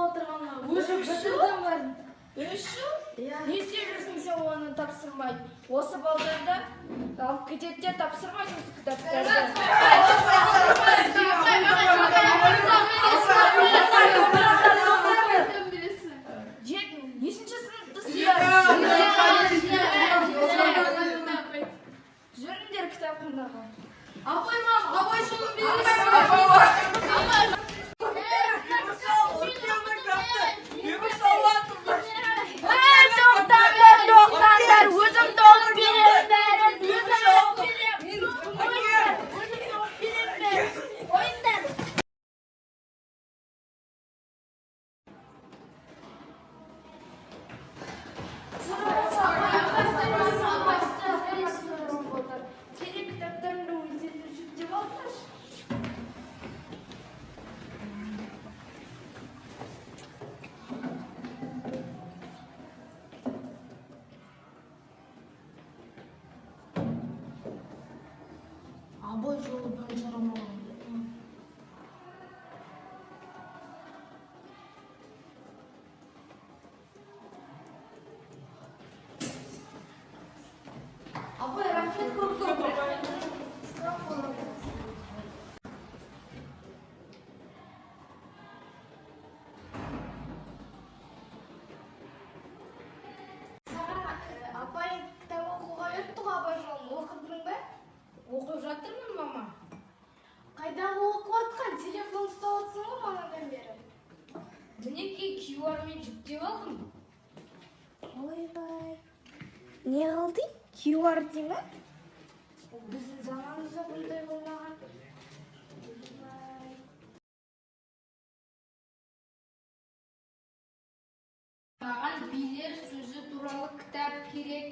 отырғаныма. Уже бітірдім бәрін. 3 жыл? Иә. Не істеп жүрсің сен оны тапсырмай? Осы балдарды алып кетеді де, тапсырмайды осы кітаптарды. Нешінші сыныптасыңдар? Жүріңдер кітапханаға. Апай, мам, абай жолын бересіз. Ей, тоқтаңдар, тоқтаңдар, өзім тауып беремін бәрін, өзім тауып беремін. Қойыңдар, өзім тауып беремін бәрін. Қойыңдар. Керек кітаптарымды өздеріңіз жүктеп алыңдаршы. «Абай жолы» бірінші роман. Апай, рахмет көп көп. Рахмет. Саған апай кітап оқуға беріпті ғой, «Абай жолын» оқыдың ба? Оқып жатырмын, мама. Қайдағы оқып жатқан? Телефон ұстап отырсың ғой манадан бері. Мінекей, QR-мен жүктеп алдым. Ойбай, не қылды? QR дей ма? Біздің заманымызда бұндай болмаған. Ойбай. Маған билер сөзі туралы кітап керек.